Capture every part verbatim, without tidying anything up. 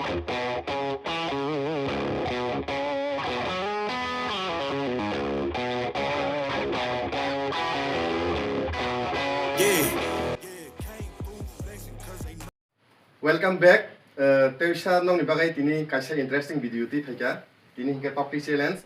Welcome back. Uh, teisa nokni bagwi tini kaisa interesting video twi phaikha. Tini hinkhe Tokti challenge.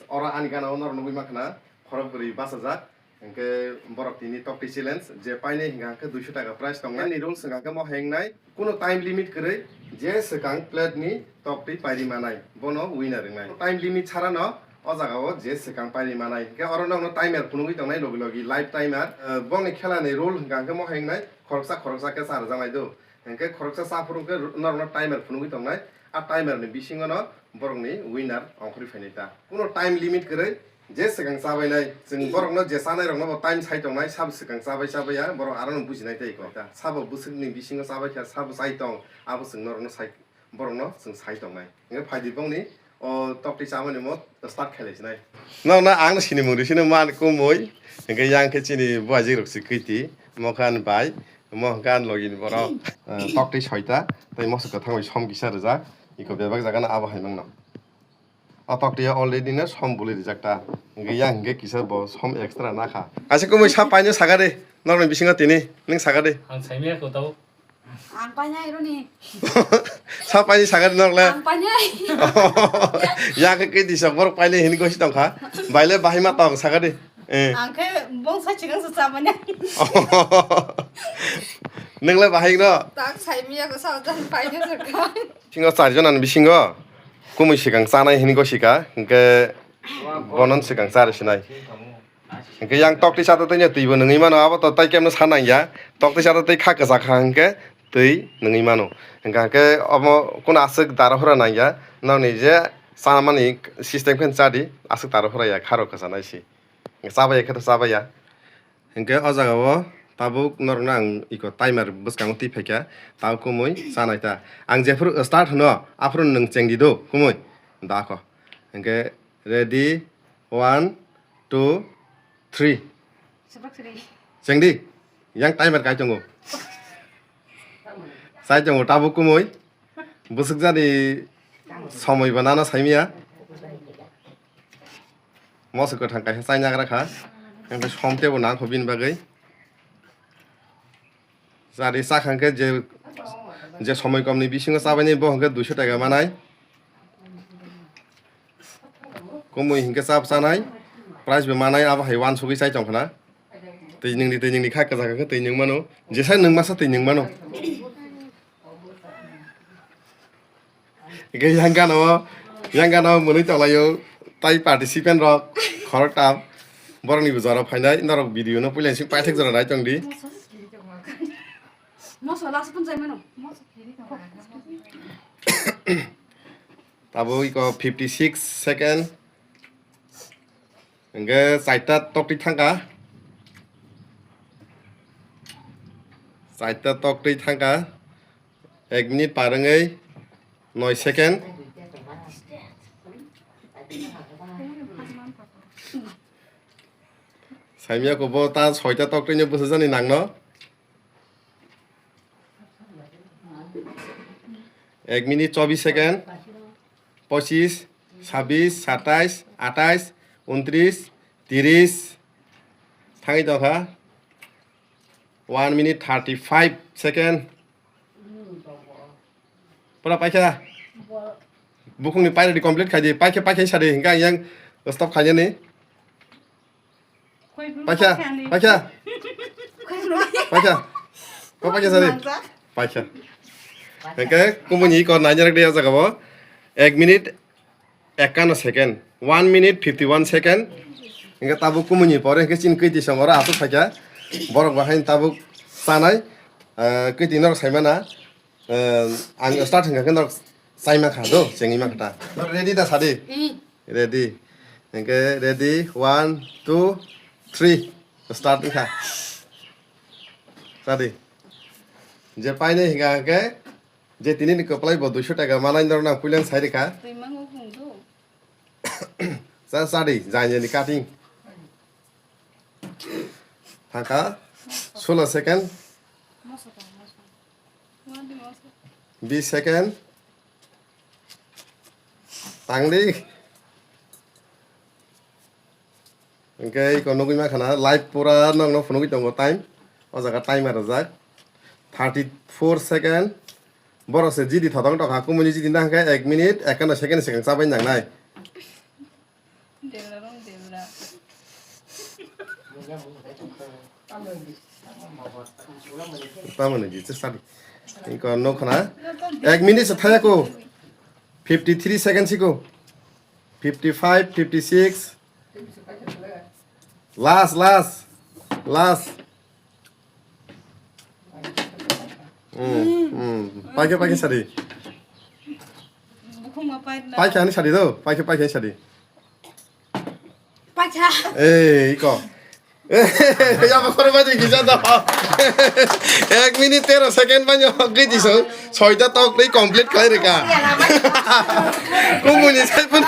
Oro ani gana o norok nugwi mankha na khorok bwrwi bachajak. Hinkhe borok tini Tokti challenge je painai hinkha hinkhe duiso taka prize tongnai. Ani rules hinkha hinkhe mo hengnai. Kuno time limit kwrwi je swkang plate ni tokti pairi manai, bono winner wngnai. Time limit chara no o jaga o je swkang pairi manai. Hinkhe oro nokno timer phunugwi tongnai logi logi, live timer. Eh, bongni khela ni rule hinkha hinkhe mo hengnai khoroksa khoroksa khe cha rwjaknai do. Hinkhe khoroksa cha phuru hinkhe norokno timer phunugwi tongnai. A timer ni bisingo no borokni winner ongkhorwi phainai ta. Kuno time limit kwrwi je swkang chabainai, chwng borokno je chanairokno bo time sai tongnai, sabo swkang chabai chabai ya, borok aro no bujinai tei kok ta. Sabo bwswkni bisingo chabai kha, sabo chai tong, abo chwng norokno sai, borokno chwng sai tongnai. Hinkhe phaidi bongni o tokti chamani mo start khailai sinai. No, no, ang no sinimung ri sino man kumui. Hinkhe yang khe chini buajik rok si kwiti, mokhan bai, mokhan logini borok, eh, tokti soita, tei moso kwthang bai som kisa rijak, iko bebak jaga no abo hai mangno. O tokti ya already no som buli rijak ta. Hinkhe yang hinkhe kisa bo som extra na kha. Asa kumui sa paino saga de, norokni bisingo tini, ning saga de. Ang saimaya ko tau. Ang painai roni. Sa paini saga de norok le. Ang painai. Ya khe kiti sok borok paini hini gosi tong kha. Bai le bahai ma tong saga de. Eh. Ang khe bong sa chikang sa sa manya. Neng le bahai no. Tak saimaya ko sa jan painai sa kha. Singo char jon ani bisingo kumui sikang chanai hini gosika, hinkhe bonon sikang chari sinai. Hinkhe yang tokti chata tei twibo nungwi mano, abo to tai kemno sa nangya. Tokti chata tei kha kwchak kha hinkhe twi nungwi mano. Hinkhe, hinkhe omo kuno aswk dara hura nangya. Nokni je chanamani system khe chadi, aswk dara hura ya, kharo kwchanai si. Chabaya khe to chabaya. Hinkhe o jaga o tabuk norokno ang iko timer bwskango twi phaikha, tabuk kumui chanai ta. Ang jephuru start hwno, aphuru nwng chengdi do, kumui. Da kho. Hinkhe ready, one, two, three. Chengdi. Yang timer kai tongo. Chai tongo tabuk kumui. Bwswk jani somoi bo nana saimaya. Moso kwthang kaisa chaina gra kha. Hinkhe som teibo nang kho bini bagwi. Chari chakha hinkhe je, je somoi komni bisingo chabainai bo hinkhe duiso taka manai. Kumui hinkhe chap chanai. Prize bo manai abo hai uansugwi chai tong khna. Twi nwngni, twi nwngni kha kwchak khe twi nwng mano. Jesa nwng masa twi nwng mano. Hinkhe yang gana o, yang gana o mwnwi tonglaio, tai participant rok khoroktham, borokni bwsarok phainai, norok video no puila sing paithak jora nai tongdi. Moso last pun jai mano. Tabuk iko fifty six second. Hinkhe chaita toktwi thangkha. Chaita toktwi thangkha. Ek minute par wngwi noi second. Saimya ko bo ta soita toktwino bwsajani nangno. Ek minute chobis second. Pochis, sabis, satais, atais, untris, tiris. Thangwi tongkha. One minute thirty five second. Pura paikha. Bukhungni pairadi complete khaidi. Paikha, paikha sadi. Hinkhe ang yang stop khainani. Paikha, paikha. Paikha. Ko paikha sadi. Paikha. Hinkhe kumuni ko nanya rek dia jaga bo. Ek minute ekkanno second, one minute fifty one second. Hinkhe tabuk kumuni pore hinkhe chini kwiti song oro aswk phaikha. Borok bahai tabuk chanai, eh, kwiti norok saimana. Eh, ang start hinkha khe norok chaima kha do, chengwi mankha ta. Norok ready da sadi? Ready. Hinkhe ready, one, two, three. Start wngkha. Sadi. Je painai hinkha khe, je tini ni kwplai bo duiso taka manai norok nang puila sai rikha. Twi mango phung do. Sa sadi, jai jai ni cutting. Thangkha, solo second. Moso tong, moso. Wadi moso. Bis second. Tangdi. Hwnkhe iko nugwi mankha na, live pura nokno phunugwi tongo time. O jaga timer rijak. Thirty four second. Borok se jidi thotong tongkha, kumuni jidi nang khe ek minute ekano second swkang chabai nangnai. Debra rong debra. Tamoni di se sadi. Iko nukha na. Ek minute se thaya ko. Fifty three seconds iko. Fifty five, fifty six. Last, last, last. Hmm, hmm. Paikhe, paikhe sadi. Bukhuma paikna. Paikhe ani sadi do. Paikhe, paikhe sadi. Paikha. Ei, iko. Yabo khoro bai kisa do. Ek minute tero second bai no gidi so. Soita tok tei complete khai reka. Kumuni sai pun,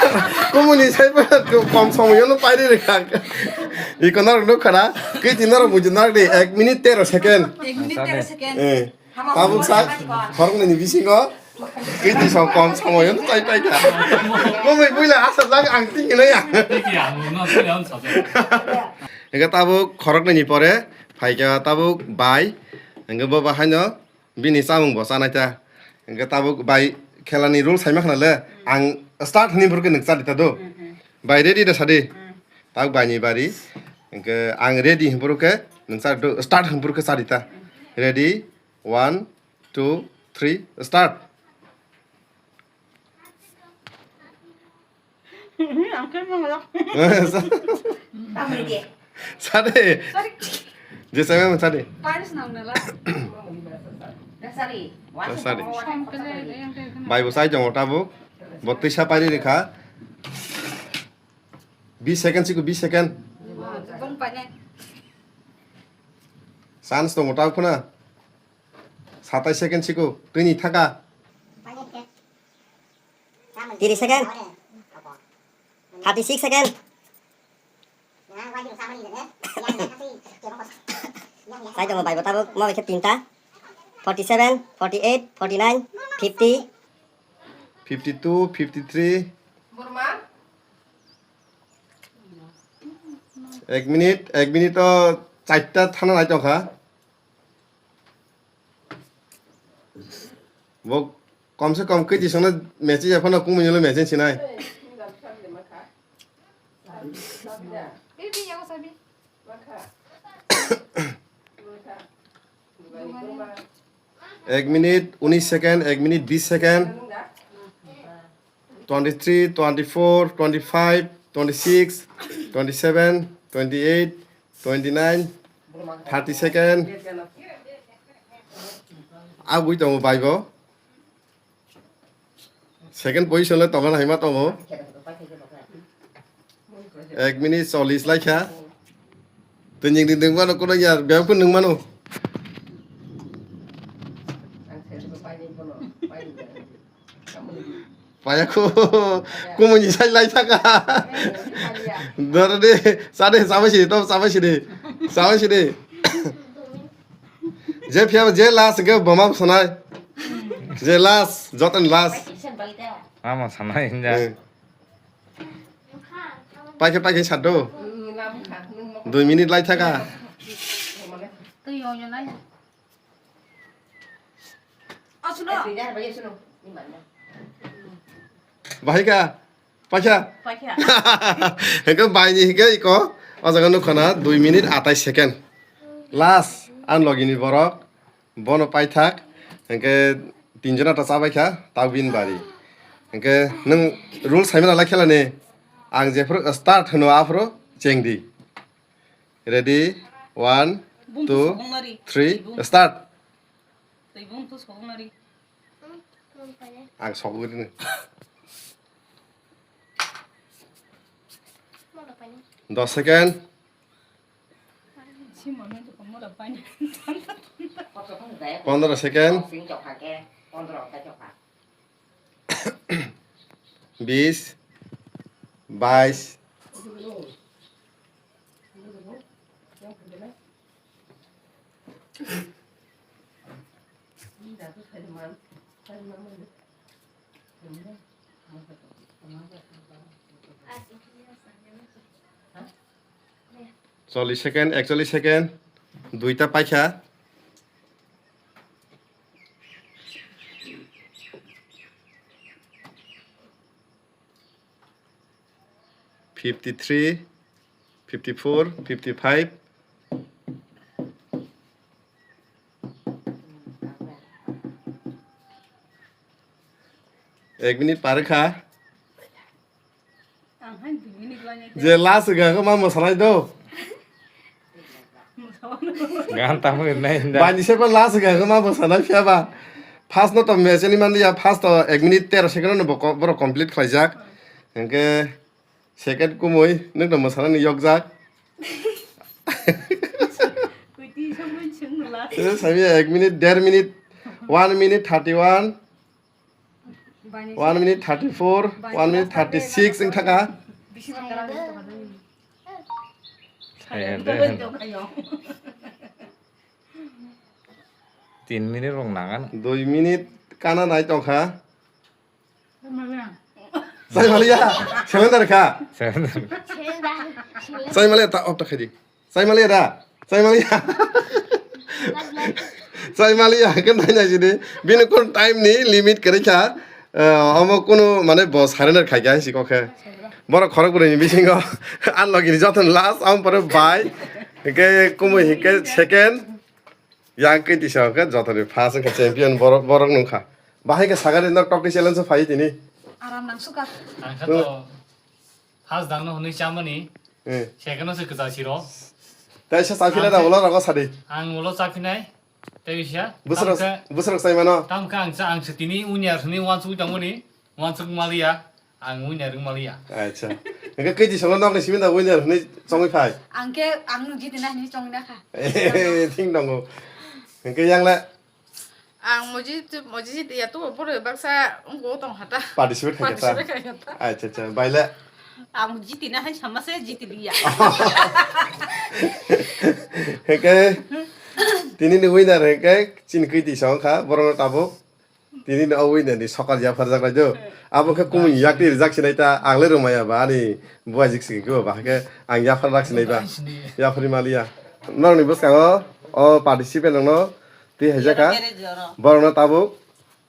kumuni sai pun kom somoyo no pai reka. Iko nor no khara. Kiti nor buji nor de ek minute tero second. Ek minute tero second. Eh. Tabuk sa, khoroknwi ni bisingo, kiti song kom somoyo no tai tai kha. Komoi buila asa jak ang tini nai ya. Tiki ang no tini ang sa. Hingke tabuk khoroknwi ni pore, phaikha tabuk bai, hingke bo bahaino bini chamung bo chanai ta. Hingke tabuk bai khela ni rule saima khna le, ang start hini burke nwk chadi ta do. Bai ready da sadi. Tabuk bai ni bari, hingke ang ready hini burke nwk chadi do, start hini burke chadi ta. Ready? One, two, three, start. Ang khe mangla. Tamri de. Sade. Sorry. Je saya mangsa de. Paris nang nala. Sorry. Sorry. Bai bo sai jong tabuk. Botisa pari rekha. Bis second siku bis second. Bong paine. Chance tongo tabuk khuna. Satais second siko, tini thaka. Tiris second. Thirty six second. Sai tongo bai bo tabuk, mo bai khe tinta. Forty seven, forty eight, forty nine, fifty. Fifty two, fifty three. Ek minute, ek minute o chaita thana nai tongkha. Bo kom se kom kiti songno message ya phano kumui lo message sinai. Ek minute unis second, ek minute bis second. Twenty three, twenty four, twenty five, twenty six, twenty seven, twenty eight, twenty nine, thirty second. Agui tongo bai bo. Second position le tongo naima tongo. Ek minute chollis lai kha. Twi ning ding ding mano kono ya biyang kun nung mano. Paya ko kumuni sai lai thaka. Dor de, sa de, sa ba si de, to sa ba si de. Sa ba si de. Je phiya je last ke boma sanai. Je last, joten last. Ama sanai hinda. Eh. Paikhe paikhe sado. Dui minute lai thaka. Bahai kha? Paikha? Paikha. Hingke baini hingke iko, o jaga nukha na dui minute atai second. Last, ang logini borok, bono paithak, hingke tinjona ta chabaikha, tabuk bini bari. Hingke nwng rule saimana lai khelani, ang jephuru start hwno aphuru chengdi. Ready? One, two, three, start. Twi bung tu soknari. Ang sokgwi rino. Dos second. Pondro second. Bis, bais. Chollish second, ekchollish second, duita paikha. Fifty three, fifty four, fifty five. Ek minute pare kha. Ang hai dui minute lanai. Je last ga ko ma mosanai do. Gan tamo nai da. Bani se pa last ga ko ma mosanai phiya ba. First no to mechani man ya, first to ek minute tero second no boko-, borok complete khlaijak. Hingke second kumui nokno mosanani yokjak. Kuiti samui chwng last. Eh, sami ek minute, der minute, one minute thirty one. One minute thirty four, one minute thirty six wng thaka. Saya deh. Tin minute rok nangan. Dui minute kana nai tongkha. Sai maliya, seven dar kha. Seven dar. Sai maliya ta op ta khaidi. Sai maliya da? Sai maliya. Sai maliya, ke nai nai sidi. Bini kun time ni limit kwrwi kha. Eh, omo kunu mane bo surrender khai kha si kokhe. Borok khorok bwrwi ni bisingo. An logi ni joto last, am pore bai. Ke kumui hike second. Yang ke tisa ke joto ni first ke champion borok, borok nungkha. Bahai ke sagari nok tok challenge phai tini. Aram nang suka. Ang kha to. Has dangno hwnwi chamani. Eh. Sekeno se kwchal siro. Tai se chaphinai da ulo rogo sadi. Ang ulo chaphinai. Tai bisa. Busrok, tamkhe busrok sai mano. Tamkhe ang sa, ang se tini unya hwnwi wansuk tongmani. Wansuk maliya. Ang winner wng maliya. Acha. Engke kei songo nokni simi da winner hwnwi chongwi phai. Ang ke ang no jiti na hwnwi chongwi na kha. Eh, thing dongo. Engke yang le. Ang moji, moji ya to boro baksa wngko tong hata. Participate khai kha ta. Participate khai kha ta. Acha, acha. Baile. Ang jiti na hai sama se jiti liya. Heke tini ni winner heke chin kiti song kha borok no tabuk. Tini no winner ni sokal yaphar jak lai do. Abo khe kumui yak ti rijak sinai ta ang le rwmaya ba ani buajik sigi khe ba hake ang yaphar rak sinai ba. Yaphar maliya. Norok ni bwskango o participant rok no. Twi hai jaka. Borok no tabuk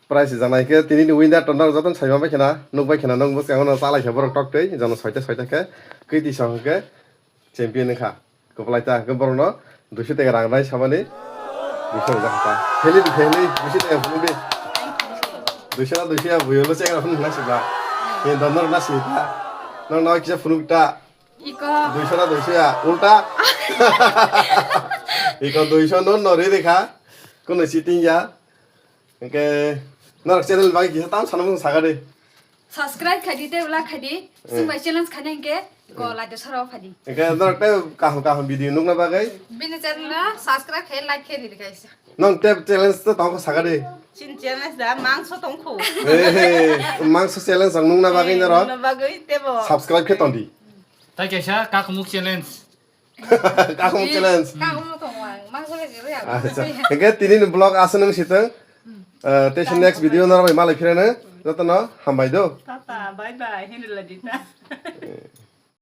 prize rijak nai khe tini ni winner to norok joto no sai ma bai khena, nuk bai khena, nok bwskango no cha lai khe borok tok twi, jono soita soita khe kwtwi song khe champion wng kha. Kwplai ta hwnkhe borok no duiso taka rang nai samani duiso rijak kha ta. Theli di theli duiso taka phunuk di. Duiso na duiso ya buyo lo chengra phunuk na siba. Ni don norok na sini ta. Norok na kisa phunuk ta. Iko. Duiso na duiso ya, ulta. Iko duiso no no ri ri kha. Kuno cheating ya. Hingke norok channel bai kisa tam sana mung saga de. Subscribe khai di, tei like khai di. Eh. Sing bai challenge khai nang ke ko like de soro phai di. Hingke norok tei kaham kaham video nukna bagwi. Bini channel na subscribe khai, like khai di guys. Nong tei challenge to tong saga de. Chin challenge da mangso tong khu. Eh, mangso challenge ang nukna bagwi norok. Nukna bagwi tebo. Subscribe khai tong di. Tai kaisa kakumuk challenge. Kakumuk challenge. Kakumuk tong wang, mangso le giri ya. Acha. Hingke tini ni vlog aswk nung sitwng. Eh, tei se next video norok bai malai phirano. Jotono hambai do. Tata, bye bye. Hinrila dita.